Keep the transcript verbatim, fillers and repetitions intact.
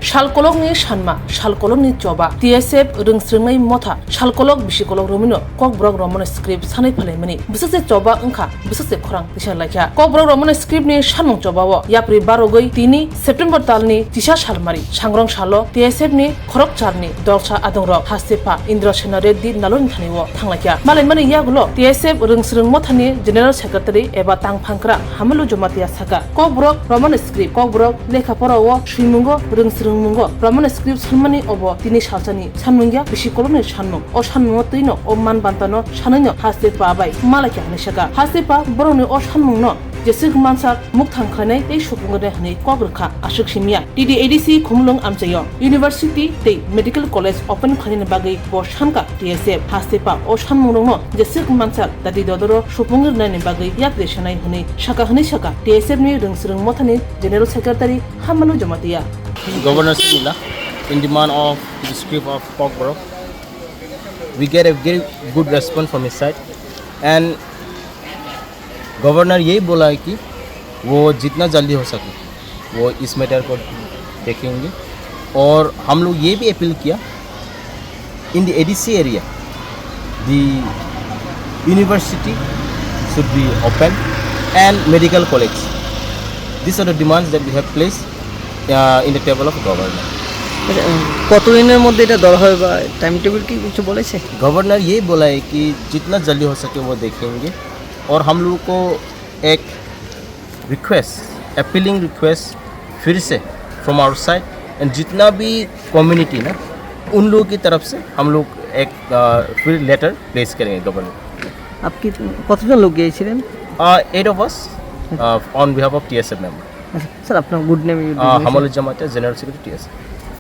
Salkolokni sanma, salkolokni choba, T S F rwngsrwngnai motha, salkolok bisikolok romwino Kokborok Roman script sanai phalaimani. Bwswk se choba wngkha, bwswk se khorang tisa laikha. Kokborok Roman script ni sanmung chobao yapri barogwi tini September talni tisa salmari, sangrong salo T S F ni khorokcharni dolsa adongrok haste pha Indra Sena Reddy Naloni thani o thanglaikha. Malaimani yagulo T S F rwngsrwng mothani General Secretary eba tangphangkra Hamalu Jamatia saka, Kokborok Roman script, Kokborok lekha pora o swimungo rwngsrwngmungo Roman script sanmani obo tini salsani sanmung ya, bisikolokni sanmung. O sanmungo twino o man bantano sanwino haste pha bai malaikha hinwi saka. Haste pha borokni o sanmungno jeswk mansak mukthang khlainai tei supung rwnai hwnwi kok rwkha aswk simya. T D A D C Khumulwng amchaio University tei Medical College open khlainani bagwi bo sanka T S F. Haste pha o sanmungrokno jeswk mansak dadi dodoro supung rwnani bagwi yak de sanai hwnwi saka hwnwi saka T S F ni rwngsrwng mothani General Secretary Hamalu Jamatia. Governor Sumila, in demand of the script of Kokborok, we get a very good response from his side, and governor यही बोला है कि वो जितना जल्दी हो सके वो इस मैटर को देखेंगे। और हम लोग ये भी अपील किया, in the A D C area, the university should be open and medical college. These are the demands that we have placed uh, in the table of governor. আচ্ছা, উম, কতদিনের মধ্যে এটা দেওয়া হবে বা টাইম টেবিল কি কিছু বলেছে? गवर्नर ये बोला है कि जितना जल्दी हो सके वो देखेंगे। और हम लोगों को एक रिक्वेस्ट, अपीलिंग रिक्वेस्ट फिर से फ्रॉम आवर साइड, एंड जितना भी कम्युनिटी ना, उन लोगों की तरफ से हम लोग एक फिर लेटर प्लेस करेंगे गवर्नमेंट। আপনি কতজন লোক গিয়েছিলেন? Eight of us on behalf of T S F member. আচ্ছা, স্যার, আপনার গুড নেম? হামালু জামাতিয়া, জেনারেল সেক্রেটারি, টিএসএফ।